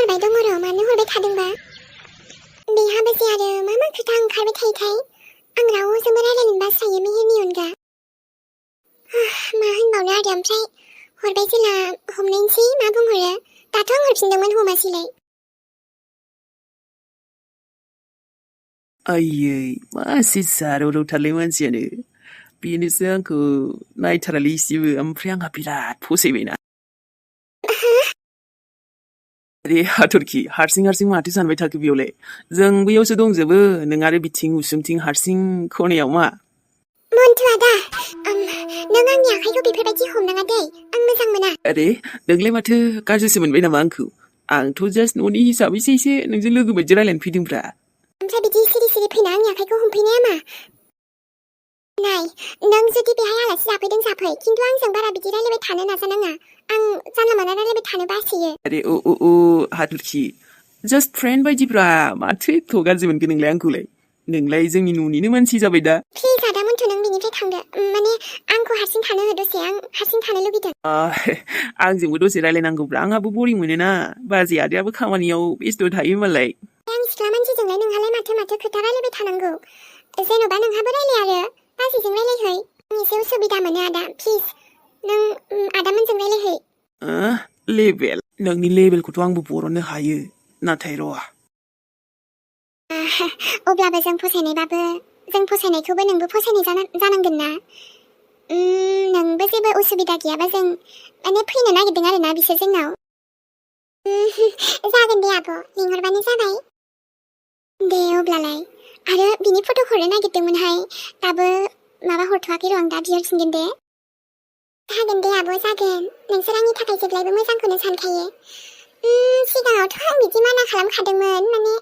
फरायबाय दङ र' मानो हरबाय थादोंबा बेहाबोसै आरो मा मा खोथा ओंखारबाय थायोथाय आं रावजोंबो रायलायनो बास्रायो मेहेरनि अनगा मा होनबावनो आरो ओमफ्राय हरबाय जेला हमनायसै मा बुंहरो दाथ' आं हरफिनदोंमोन हमासैलाय आयै मासि जारौरौथारलै मानसियानो बेनोसो आंखौ नायथारालै इसेबो ओमफ्राय आंहा बिराद फसायबायना अरे हाथरखि हारसिं माथो सानबाय थाखो बेयावलाय जों बैयावसो दंजोबो नों आरो बिथिं उसुंथिं हारसिं खनायाव मा मन्टु आदा नों आंनि आखाइखौ बेफोरबायदि हमनाङा दै आं मोजां मोना अरे नोंलाय माथो गाज्रिसो मोनबाय नामा आंखौ आंथ' जास्ट न'नि हिसाबैसो एसे नोंजों लोगो बायदि रायलायनो फैदोंब्रा ओमफ्राय बिदि सिरि फैना आंनि आखाइखौ हमफैनाया मा नाय नों जुदि बेहाय आलासि जाफैदों जाफै खिन्थु आंजों बारा बिदि रायलायबाय थानो नाजानाङा आं जानला मानला रायलायबाय थानो बासोयो अरे ओ हाथरखि जास्ट फ्रेन्ड बायदिब्रा माथो एथ' गाज्रि मोनगोन नोंलाय आंखौलाय नोंलाय जोंनि न'निनो मानसि जाबाय दा प्लिज आदा मन्टु नों बिनिफ्राय थांदो माने आंखौ हारसिं थानो हो दसे आं हारसिं थानो लुगैदों आंजोंबो दसे रायलायनांगौब्रा आंहाबो बरिं मोनोना बाजै आदायाबो खामानियाव बेस्थ' थायो मालाय आं सिख्ला मानसिजोंलाय नोंहालाय माथो खोथा रायलायबाय थानांगौ जेन'बा नोंहाबो रायलाय आरो बाजैजों रायलायहै आं एसे उसुबिदा मोनो आदा प्लिज नों आदामोनजों रायलायहै लेभेल नोंनि लेभेलखौथ' आंबो बरननो हायो नाथाय र' अब्लाबो जों फसायनायखौबो नोंबो फसायनाय जानांगोन ना नोंबो जेबो उसुबिदा गैयाबा जों माने फैनो नागिरदों आरो ना बिसोर जोंनाव जागोन दे आब' लिंहरबानो जाबाय दे अब्लालाय आरो बिनि फट' हरनो नागिरदोंमोनहाय दाबो माबा हरथ'वाखै र' आं दा बिहरफिनगोन दे जागोन दे आब' जागोन नोंसोर आंनि थाखाय जेब्लायबो मोजांखौनो सानखायो सिगाङावथ' आं बिदि माना खालामखादोंमोन माने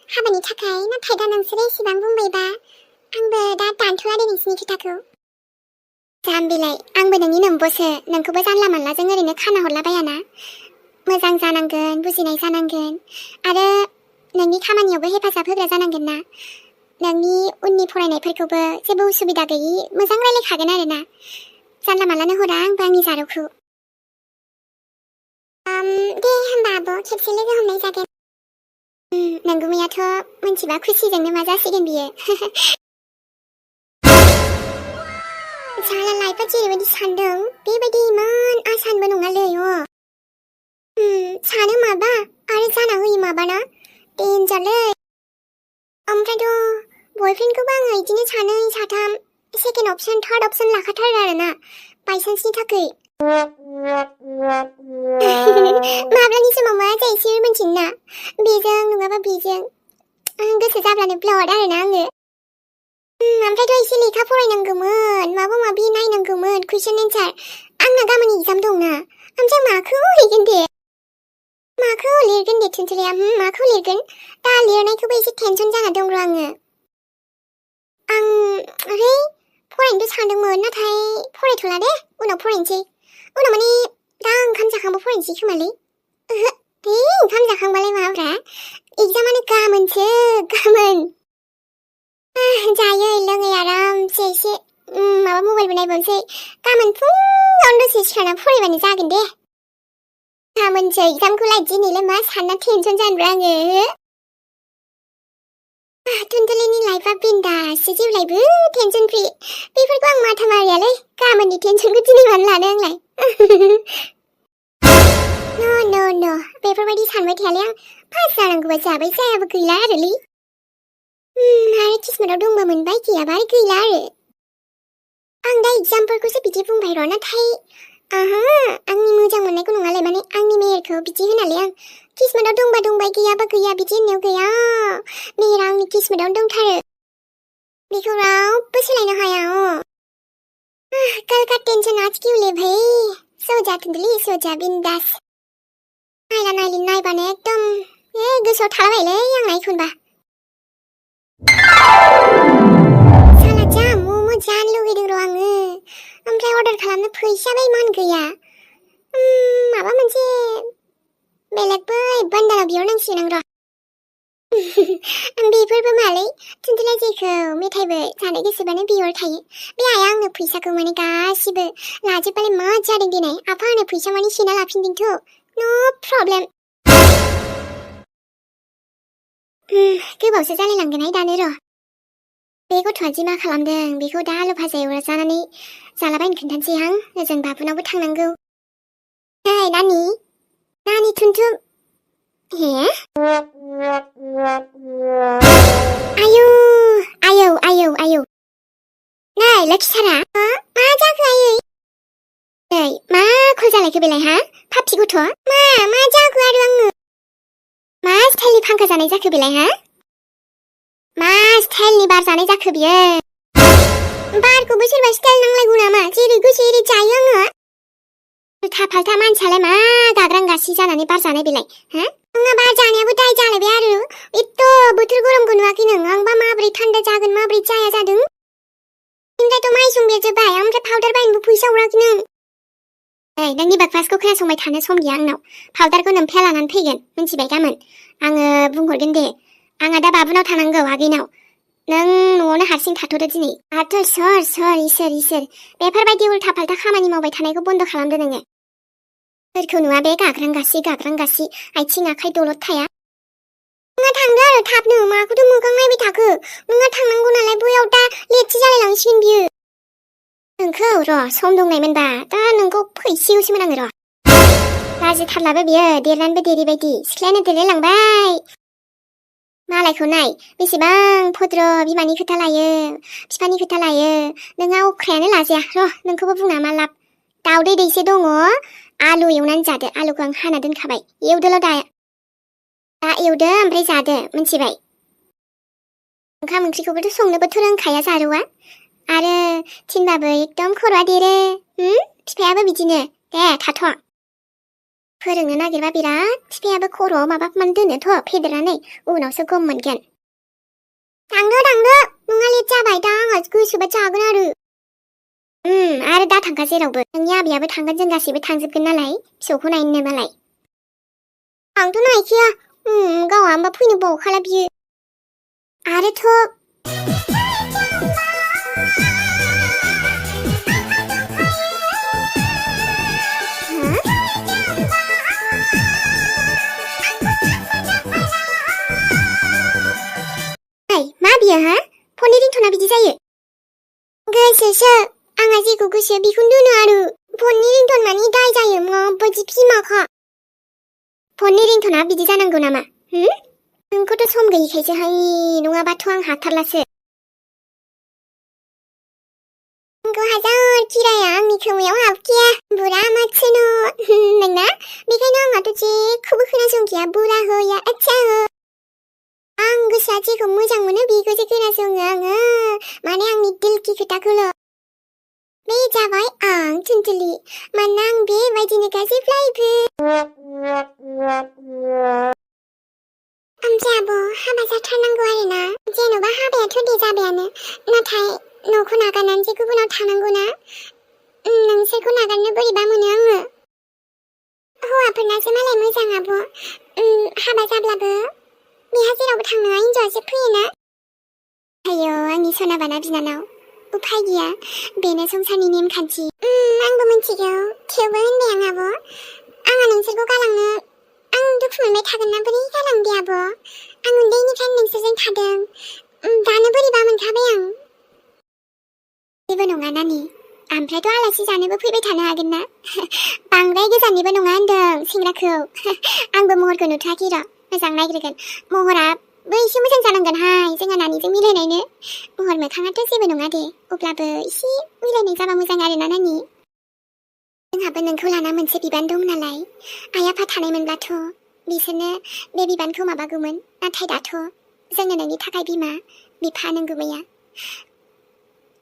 हाबानि थाखाय नाथाय दा नोंसोरो एसेबां बुंबायबा आंबो दा दानथ'आ दे नोंसिनि खोथाखौ जाम्बिलाय आंबो नोंनि नोम्ब'सो नोंखौबो जानला मानलाजों ओरैनो खाना हरलाबायाना मोजां जानांगोन बुजिनाय जानांगोन आरो नोंनि खामानियावबो हेफाजाब होग्रा जानांगोन ना नोंनि उननि फरायनायफोरखौबो जेबो उसुबिदा गैयि मोजां रायलायखागोन आरो ना जानला मानलानो हरा आंबो आंनि जारौखौ दे होमबा आब' खेबसे लोगो हमनाय जागोन नोंगुमैयाथ' मोनथिबा खुसिजोंनो मा जासिगोन बियो साला लाइफआ जेरैबायदि सानदों बेबायदि इमान आसानबो नङालै सानो माबा आरो जाना होयो माबाना डेन्जारलै ओमफ्रायथ' बयफ्रेन्डखौबो आङो बिदिनो सानै साथाम सेकेन्ड अपसन थार्ड अपसन लाखाथारो आरोना बायसान्सनि थाखाय माब्लानि समाव मा जायो सोर मोनथिनो ना बेजों नङाबा बेजों गोसो जाब्लानो ब्लड आरोना आङो ओमफ्रायथ' एसे लेखा फरायनांगौमोन माबा माबि नायनांगौमोन कुइसन एन्सार आंना गाबोन एग्जाम दंना ओमफ्राय माखौ लिरगोन दे थुनथुलिया माखौ लिरगोन दा लिरनायखौबो एसे टेनसन जाना दं र' आङो आं फरायनोथ' सानदोंमोन नाथाय फरायथ'ला दे उनाव फरायनोसै उनाव माने दा ओंखाम जाखांबा फरायनोसै खोमालै ओंखाम जाखांबालाय माब्रा एग्जामानो गाबोनसो गाबोन जायै लोङै आरामसे एसे माबा मबाइलबो नायबावनोसै गाबोन फुङावनो दसे सिखारना फरायबानो जागोन दे गाबोनसो एग्जामखौलाय दिनैलाय मा सानना टेनसन जानोब्रा आङो टुनटुलिनि लाइफआ बिन्दाससो जेब्लायबो टेनसन फ्रि बेफोरखौ आं माथा मारियालै गाबोननि टेनसनखौ दिनै मानो लानो आंलाय न' बेफोरबायदि सानबाय थायालै आं पास जानांगौबा जाबाय जायाबो गैला आरोलै आरो किस्मतआव दंबा मोनबाय गैयाबा आरो गैला आरो आं दा एग्जामफोरखौसो बिदि बुंबाय र' नाथाय आंनि मोजां मोननायखौ नङालाय माने आंनि मेहेरखौ बिदि होनालै आं किस्मतआव दंबा दंबाय गैयाबा गैया बिदि होननायाव गैया मेहेरा आंनि किस्मतआवनो दंथारो बेखौ रावबो सोलायनो हाया कल का टेंशन आज क्यों ले भाई सो जा टुनटुलि सो जा बिंदास नायबानो एकदम गोसोआव थालाबायलै आंना एखनबा साला जा मम' जानो लुगैदों र' आङो ओमफ्राय अर्डार खालामनो फैसाबो इमान गैया माबा मोनसे बेलेग बै बान्दाराव बिहरनांसिगोन आं र' बेफोरबो मालै टुनटुलिया जेखौ मेथाइबो जानो गोसोबानो बिहरखायो बे आइया आंनो फैसाखौ माने गासिबो लाजोबबालाय मा जादों देनाय आफा आंनो फैसा माने सोना लाफिनदोंथ' नो प्रब्लेम गोबावसो जालायलांगोनहाय दानो र'। बे गथ'आ जि मा खालामदों बेखौ दा आलु भाजा एवना जानानै जालाबायनो खोन्थानोसै हां। ओजों बाबुनावबो थांनांगौ। नै नानि थुनथुम। हे? आयौ। नै लोखिसारा मा जाखो आयै? नै मा खल जालायखो बेलाय हा? पापि गथ'? मा जाखो आरो आङो? मा स्टाइलनि फांखा जानाय जाखो बेलाय हा? मा स्टाइलनि बार जानाय जाखो बियो? बारखौबो सोरबा स्टाइल नांलायगौ नामा? जेरै गोसो एरै जायो आङो। उल्था फाल्था मानसियालाय मा गाग्रां गासि जानानै बार जानाय बेलाय हा? नङा बार जानायाबो दाय जालायबाय आरो। एथ' बोथोर गरमखौ नुवाखै नों? आंबा माबोरै थान्दा जागोन माबोरै जाया जादों? ओमफ्रायथ' माइसुं बेरजोब्बाय ओमफ्राय पाउदार बायनोबो फैसा हराखै नों। नै नोंनि ब्रेकफास्टखौ खोनासंबाय थानो सम गैया आंनाव। पाउदारखौ नोमफ्या लानानै फैगोन मिन्थिबाय गामोन। आङो बुंहरगोन दे। आंहा दा बाबुनाव थानांगौ आगैनाव। नों न'आवनो हारसिं थाथ'दो दिनै। आथ' सोर इसोर बेफोरबायदि उल्था फाल्था खामानि मावबाय थानायखौ बन्द' खालामदो नोङो। सोरखौ नुवा बे गाग्रां गासि आथिं आखाइ दलद थाया। नोंहा थांदो आरो थाबनो माखौथो मोखां नायबाय थाखो? नोंहा थांनांगौ नालाय बैयाव दा लेटसो जालायलांसिगोन बियो। नोंखौ र' सम दंनायमोनबा दा नोंखौ फैसिगौसोमोन आङो र'। लाजिथारलाबो बियो देरनानैबो देरिबायदि सिख्लायानो देलायलांबाय। मालायखौ नाय बेसेबां भद्र बिमानि खोथा लायो बिफानि खोथा लायो। नोंहा अख्रायानो लाजाया र' नोंखौबो बुंना मा लाब। दाउदै दैसे दङ आलु एवनानै जादो। आलुखौ आं हाना दोनखाबाय एवदोल' दा एवदो ओमफ्राय जादो मिन्थिबाय। ओंखाम ओंख्रिखौबोथ' संनोबोथ' रोंखाया जारौआ। आरो थिनबाबो एकदम खर'आ देरो। बिफायाबो बिदिनो। दे थाथ'। फोरोंनो नागिरबा बिराद बिफायाबो खर'आव माबा माने दोनोथ' फेदेरनानै उनावसो गम मोनगोन। थांदो नोंहा लेट जाबाय दा आंहा गोसोबा जागोन आरो। आरो दा थांखा जेरावबो। नोंनि आबैयाबो थांगोन जों गासैबो थांजोबगोन नालाय फिसौखौ नायनो मालाय। आंथ' नायखाया गावहा होमबा फैनो बावखाला बियो। आरोथ' मा बियो हा? फननि रिंटना बिदि जायो? गोसोसो आंहा जेखौ गोसो बेखौनो दोनो आरो। फननि रिंटन मानि दाय जायो माबायदि बिमाखा। फननि रिंटना बिदि जानांगौ नामा? नोंखौथ' सम गैयिखायसोहाय नङाबाथ' आं हाथारलासो। आंखौ हाजार किराया आंनि खोमायाव हाबखाया बुरा माथोनो नोंना। बेखायनो आंहाथ' जेखौबो खोनासंखाया बुरा होया आच्छा हो। आं गोसोआ जेखौ मोजां मोनो बेखौसो खोनासङो आङो। माने आंनि दिलखि खोथाखौल'। बे जाबाय आं थुनथुलि मानोना आं बेबायदिनोखा जेब्लायबो। ओमफ्राय आब' हाबा जाथारनांगौ आरोना? जेन'बा हाबायाथ' दे जाबायानो नाथाय न'खौ नागारनानै जे गुबुनाव थानांगौना नोंसोरखौ नागारनो बोरैबा मोनो आङो। हौवाफोरनासो मालाय मोजां आब'। हाबा जाब्लाबो बेहा जेरावबो थांनाङा हिनजावासो फैयोना। आयौ आंनि सनाबाना बिनानाव उफाय गैया बेनो संसारनि नेमखान्थि। आंबो मिथिगौ थेवबो होनबाय आं आब'। आंहा नोंसोरखौ गालांनो आं दुखु मोनबाय थागोन ना बोरै गालांदे आब'। आं उन्दैनिफ्रायनो नोंसोरजों थादों दानो बोरैबा मोनखाबाय आं। जेबो नङा नानि ओमफ्रायथ' आलासि जानोबो फैबाय थानो हागोन ना। बांद्राय गोजाननिबो नङा होनदों सेंग्राखौ। आंबो महरखौ नुथाराखै र' मोजां नायग्रोगोन। महराबो एसे मोजां जानांगोनहाय जोंहा नानिजों मिलायनायनो। महर मोखाङाथ' जेबो नङा दे अब्लाबो एसे मिलायनाय जाबा मोजां आरोना नानि। जोंहाबो नोंखौ लाना मोनसे बिबान दं नालाय। आइ आफा थानायमोनब्लाथ' बिसोरनो बे बिबानखौ माबागौमोन नाथाय दाथ' जोंनो नोंनि थाखाय बिमा बिफा नंगौमैया।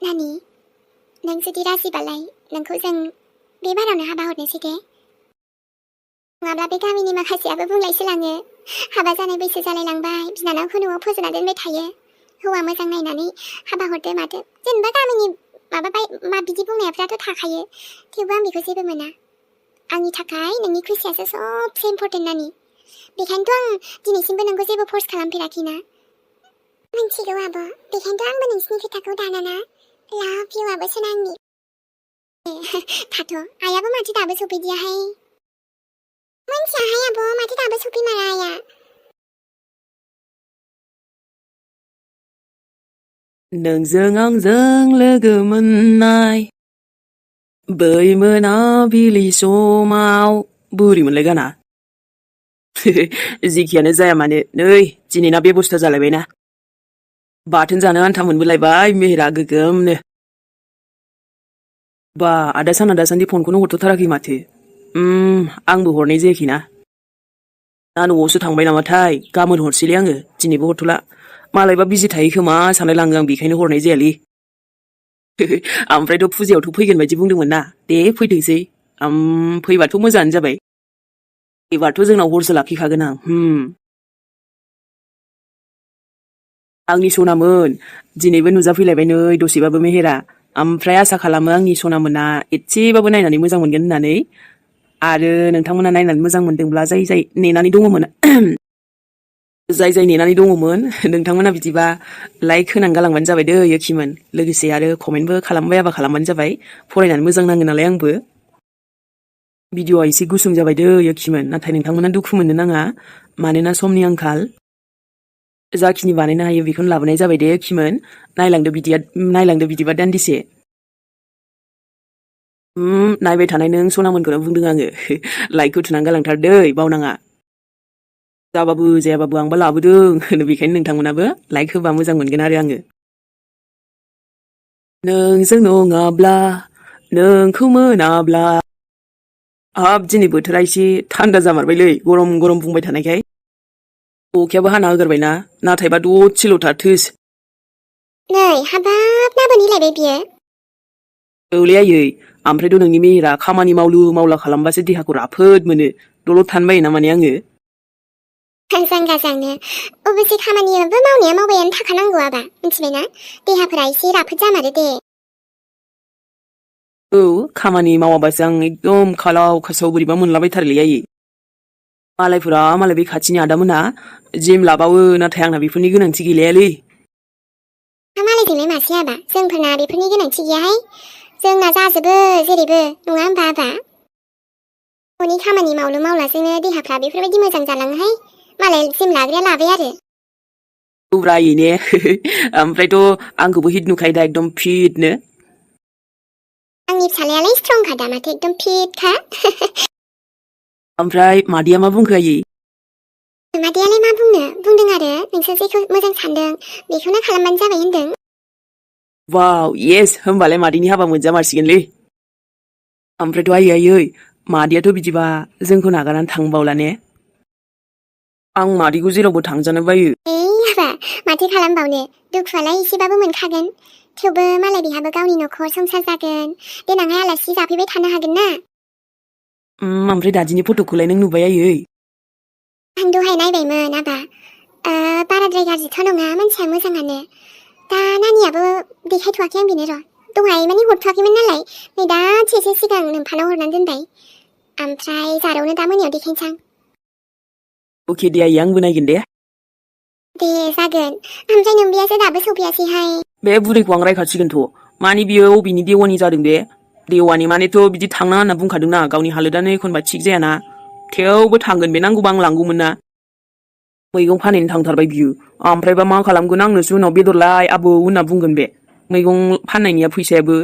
नानि नों जुदि राजिबालाय नोंखौ जों बे बारावनो हाबा हरनोसै दे। नङाब्ला बे गामिनि माखासेयाबो बुंलायसोलाङो हाबा जानाय बैसो जालायलांबाय बिनानावखौ न'आव फज'ना दोनबाय थायो। हौवा मोजां नायनानै हाबा हरदो मादो। जेनेबा गामिनि मा बिदि बुंनायफ्राथ' थाखायो थेवबो आं बेखौ जेबो मोना। आंनि थाखाय नोंनि खुसियासो सबसे इम्परटेन्ट नानि। बेखायनोथ' आं दिनैसिमबो नोंखौ जेबो फर्स खालामफेराखैना। मिन्थिगौ आब' बेखायनोथ' आंबो नोंसिनि खोथाखौ दानाना लाभ इउ आब'सो आंनि। थाथ' आइयाबो माथो दाबो सफैदियाहाय। मिन्थियाहाय आब' माथो दाबो सफैमारा आइया। नोंजों आंजों लोगो मोननाय बै मोनाबिलि समाव बोरैमोनलाय गाना जिखियानो जाया मानो नै दिनैना बेबस्था जालायबायना बाथोन जानो आन्था मोनबोलायबाय मेहेरा गोगोमनो बा आदा साना दासान्दि फनखौनो हरथ'थाराखै माथो आंबो हरनाय जायाखैना ना न'आवसो थांबाय नामाथाय गाबोन हरसैलै आङो दिनैबो हरथ'ला मालायबा बिजि थायो खोमा सानलायलाङो आं बेखायनो हरनाय जायालै ओमफ्रायथ' फुजायावथ' फैगोन बायदि बुंदोंमोन ना दे फैथोंसै फैबाथ' मोजाङानो जाबाय एबारथ' जोंनाव हरसो लाखिखागोन आं आंनि सनामोन दिनैबो नुजाफैलायबाय नै दसेबाबो मेहेरा ओमफ्राय आसा खालामो आंनि सनामोना एसेबाबो नायनानै मोजां मोनगोन होननानै आरो नोंथांमोना नायनानै मोजां मोनदोंब्ला जाय जाय नेनानै दङमोन जाय जाय नेनानै दङमोन नोंथांमोना बिदिबा लाइक होनानै गालांबानो जाबाय दै योखिमोन लोगोसे आरो कमेन्टबो खालामबायाबा खालामबानो जाबाय फरायनानै मोजां नाङो नालाय आंबो भिडिअआ एसे गुसुं जाबाय दै योखिमोन नाथाय नोंथांमोना दुखु मोननो नाङा मानोना समनि आंखाल जाखिनि बानायनो हायो बेखौनो लाबोनाय जाबाय दे योखिमोन नायलांदो बिदिबा दान्दिसे नायबाय थानाय नों सनामोनखौनो बुंदों आङो लाइकखौ थुनानै गालांथार दै बावनाङा जाबाबो जायाबाबो आंबा लाबोदों होनो बेखायनो नोंथांमोनाबो लाइक होबा मोजां मोनगोन आरो आङो नोंजों नङाब्ला नोंखौ मोनाब्ला हाब दिनै बोथोरा एसे थान्दा जामारबायलै गरम गरम बुंबाय थानायखाय अखायाबो हाना होगोरबायना नाथायबा दसेल'थार थोस नै हाबाब माबोरै लायबाय बियो औलै आयै ओमफ्रायथ' नोंनि मेहेरा खामानि मावलु मावला खालामबासो देहाखौ राफोद मोनो दलद थानो बायो ना माने आङो गाजां गाजांनो अबेसे खामानियाबो मावनाया मावबायानो थाखानांगौ आबा मिथिबायना देहाफोरा एसे राफोद जामारो दे औ खामानि मावाबासो आं एकदम खालाव खासाव बोरैबा मोनलाबायथारोलै आयै मालाय बे खाथिनि आदामोना जिम लाबावो नाथाय आंना बेफोरनि गोनांथि गैलायालै मालायजोंलाय मासे आबा जोंफोरना बेफोरनि गोनांथि गैयाहाय जोंना जाजोबो जेरैबो नङा होमबा आबा न'नि खामानि मावलु मावलाजोंनो देहाफ्रा बेफोरबायदि मोजां जालाङोहाय मालाय जिम लाग्राया लाबाय आरो ब्रायै ने ओमफ्रायथ' आंखौबो हिट नुखायो दा एकदम फिटनो आंनि फिसालायालाय स्ट्रंखा दा माथो एकदम फिटखा ओमफ्राय मादैया मा बुंखो आयै मादैयालाय मा बुंदों आरो नोंसोर जेखौ मोजां सानदों बेखौनो खालामबानो जाबाय होनदों वाव येस होमबालाय मादैनि हाबा मोनजामारसिगोनलै ओमफ्रायथ' आयै मादैयाथ' बिदिबा जोंखौ नागारनानै थांबावला ने आं मादैखौ जेरावबो थांजानो बायो हाबा माथो खालामबावनो दुखुआलाय एसेबाबो मोनखागोन थेवबो मालाय बेहाबो गावनि न'खर संसार जागोन देनांहाय आलासि जाफैबाय थानो हागोन ना ओमफ्राय दादिनि फट'खौलाय नों नुबाय आयै आं दहाय नायबायमोन आबा बाराद्राय गाज्रिथ' नङा मानसिया मोजाङानो दा नानियाबो देखायथ'वाखै आं बेनो र' दहाय माने हरथ'वाखैमोन नालाय नै दासेसो सिगां नोंफानाव हरनानै दोनबाय ओमफ्राय जारावनो दा मोनायाव देखायनोसै आं अके दे आयै आंबो नायगोन दे जागोन ओमफ्राय नोमबियासो दाबो सफैयासैहाय बे बुरैखौ आं रायखासिगोनथ' माने बियो अबेनि देवानि जादों बे देवानि मानेथ' बिदि थांना होनना बुंखादोंना गावनि हालोदानो एखनबा थिग जायाना थेवबो थांगोन बे नांगौबा आं लांगौमोन ना मैगं फानहैनो थांथारबाय बियो ओमफ्रायबा मा खालामगोन आंनोसो उनाव बेदरलाय आबौ होनना बुंगोन बे मैगं फाननायनिया फैसायाबो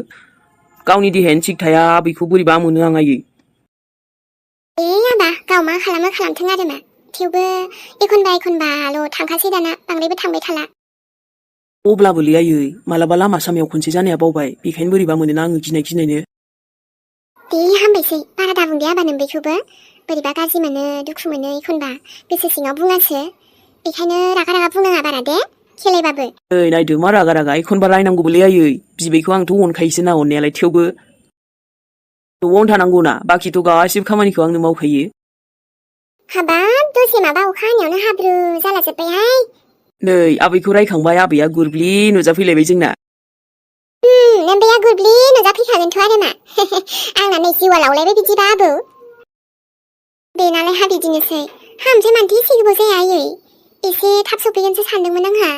गावनि देहायानो थिग थाया बेखौ बोरैबा मोनो आं आयै आबा गाव मा खालामो खालामथों आरो मा थेवबो एखनबाल' थांखासै दाना बांद्रायबो थांबाय थाला अब्लाबोलै आयै मालाबा लामा सामायाव खनसे जानाया बावबाय बेखायनो बोरैबा मोनोना आङो गिनायनो दे हामबायसै बारा दाबुंदे आबा नोमबेखौबो बोरैबा गाज्रि मोनो दुखु मोनो एखनबा गोसो सिङाव बुङासो बेखायनो रागा बुंनाङा बारा दे खेलायबाबो ओइ नायदो मा रागा एखनबा रायनांगौबोलै आयै बिबैखौ आंथ' अनखायोसो ना अननायालाय थेवबो न'आवनो थानांगौना बाखिथ' गासिबो खामानिखौ आंनो मावखायो हाबाब दसे माबा अखा हानायावनो हाब्रु जालाजोब्बायहाय नै आबैखौ रायखांबाय आबैया गुरब्लि नुजाफैलायबाय जोंना नोमबेया गुरब्लि नुजाफैखागोनथ' आरो मा आंना नै जिउआ लावलायबाय बिदिबा आबौ बेनालाय हा बिदिनोसै ओमफ्राय मानोथो एसे गोबाव जाया आयै एसे थाब सफैगोनसो सानदोंमोन आंहा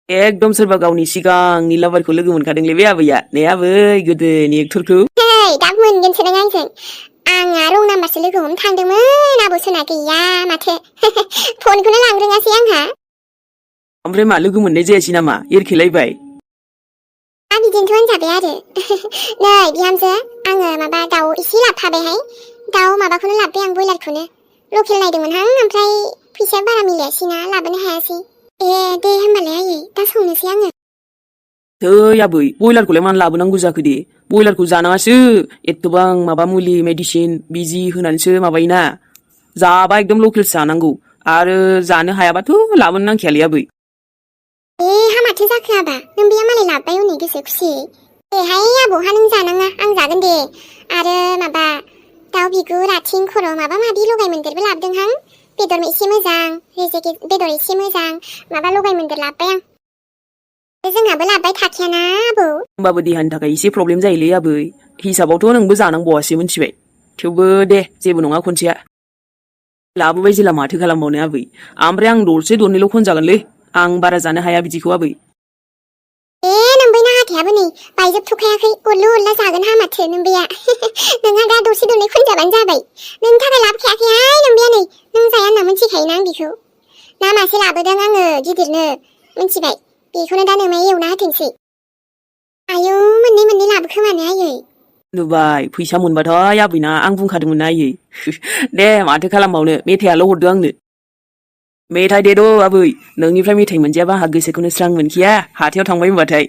एकदम सोरबा गावनि सिगांनि लाभारखौ लोगो मोनखादोंलै बे आबैया ने आबै गोदोनि एक्टरखौ दा मोनगोनसो नों आंजों आंहा रं नाम्बारसो लोगो हमनो थांदोंमोन आबौ सना गैया माथो फनखौनो लांरोङासै आंहा ओमफ्राय मा लोगो मोननाय जायासै नामा एरखेलायबाय बिदिनोथ' होनजाबाय आरो नै बिहामजो आङो माबा दाउ एसे लाबोफाबायहाय दाउ माबाखौनो लाबोबाय आं बयलारखौनो लकेल नायदोंमोनहां ओमफ्राय फैसाया बारा मिलायासैना लाबोनो हायासै दे होमबालाय आयै दा संनोसै आङो थै आबै बयलारखौलाय मानो लाबोनांगौ जाखो दे बयलारखौ जानाङासो एथबां माबा मुलि मेडिसिन बिजि होनानैसो माबायोना जाबा एकदम लकेलसो जानांगौ आरो जानो हायाबाथ' लाबोनो नांखायालै आबै हामाथो जाखो आबा नों बेया मालाय लाबोबाय हनै गोसो खुसियै देहाय आबौहा नों जानाङा आं जागोन दे आरो माबा दाउ बिगुर आथिं खर' माबा माबि लगाय मोन्देरबो लाबोदोंहां बेदर एसे मोजां रेजेक बेदर एसे मोजां माबा लगाय मोन्देर लाबोबाय आं जोंहाबो लाबोबाय थाखायाना आबौ होमबाबो देहानि थाखाय एसे प्रब्लेम जायोलै आबै हिसाबावथ' नोंबो जानांबावासै मिथिबाय थेवबो दे जेबो नङा खनसेया लाबोबाय जेला माथो खालामबावनो आबै ओमफ्राय आं दरसे दरनैल' खनजागोनलै आं बारा जानो हाया बिदिखौ आबै नोंबैना हाथायाबो नै बायजोबथ'खायाखै गरलु गरला जागोन हामाथो नोंबैया नोंहा दा दरसे दरनै खनजाबानो जाबाय नोंनि थाखाय लाबोखायाखैहाय नोंबैया नै नों जाया होनना मिथिखायोना आं बिखौ ना मासे लाबोदों आङो गिदिरनो मिथिबाय बेखौनो दा नोंमाय एवना होथोंसै आयौ मोननै मोननै लाबोखोमानो आयै नुबाय फैसा मोनबाथाय आबैना आं बुंखादोंमोन ना आयै दे माथो खालामबावनो मेथाइयाल' हरदो आंनो मेथाइ देद' आबै नोंनिफ्राय मेथाइ मोनजायाबा आंहा गोसोखौनो स्रां मोनखिया हाथायाव थांबाय होनबाथाय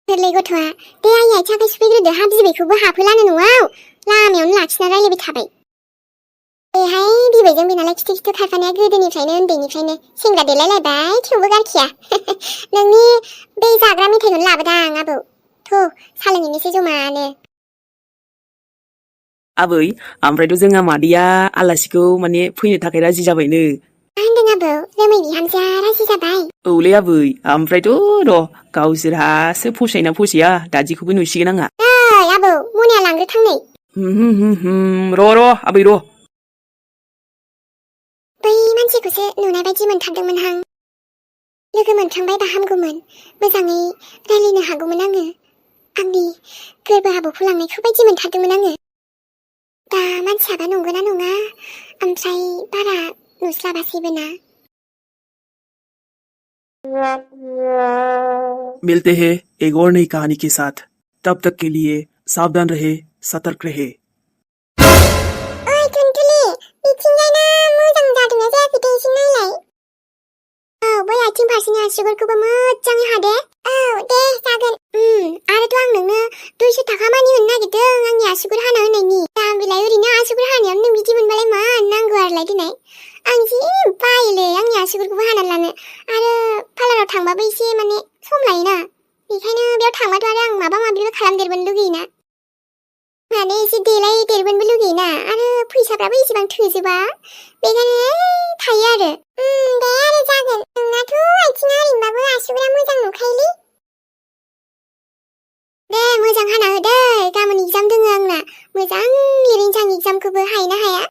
गोरलै गथ'आ दे आयै आथिं आखाइ सुफैग्रोदो हा बिबैखौबो हाबहोलानो न'आव लामायावनो लाखिना रायलायबाय थाबाय बेहाय बिबैजों बेनालाय खिथु खिथु खारफानाया गोदोनिफ्रायनो उन्दैनिफ्रायनो सेंग्रा देलायलायबाय थेवबो गारखिया नोंनि बे जाग्रा मेथाइखौनो लाबोदां आबौ थौ सा लोंहैनोसै जमानो आबै ओमफ्रायथ' जोंहा मादैया आलासिखौ माने फैनो थाखाय राजि जाबायनो मा होनदों आबौ रोमै बिहामजोआ राजि जाबाय औलै आबै ओमफ्रायथ' र' गावसोरहासो फसायोना फसाया दादिखौबो नुसिगोन आंहा ओइ आबौ मनिया लांग्रोथां नै र' आबै र' बै मानसिखौसो नुनाय बायदि मोनथारदोंमोनहां लोगो मोनफ्लांबायबा हामगौमोन मोजाङै रायलायनो हागौमोन आङो आंनि गोरबो आबौखौ लांनायखौ बायदि मोनथारदोंमोन आङो दा मानसियाबा नंगौना नङा ओमफ्राय बारा नुस्लाबासैबो ना मिलते हैं एक और नई कहानी के साथ तब तक के लिए सावधान रहे सतर्क रहे ओइ टुनटुलि बिथिंजायना मोजां जादोंना जायाखै दे एसे नायलाय बै आथिं फारसेनि आसुगुरखौबो मोजाङै हादे दे जागोन आरोथ' आं नोंनो 200 थाखा मानि होनो नागिरदों आंनि आसुगुर हाना होनायनि दा बिलाय ओरैनो आसुगुर हानायावनो नों बिदि मोनबालाय मा नांगौ आरोलाय दिनै आं जि बायोलै आंनि आसुगुरखौबो हाना लानो आरो पार्लाराव थांबाबो एसे माने सम लायोना बेखायनो बेयाव थांबाथ' आरो आं माबा माबिबो खालामदेरबोनो लुगैयोना माने एसे देलायदेरबोनोबो लुगैयोना आरो फैसाफ्राबो एसेबां थोजोबा बेखायनो थायो आरो दे आरो जागोन नोंनाथ' आथिङा ओरैनोबाबो आसुगुरा मोजां नुखायोलै दे मोजां हाना होदे गाबोन एगजाम दङ आंना मोजां लिरैनोसै आं एगजामखौबो हायोना हाया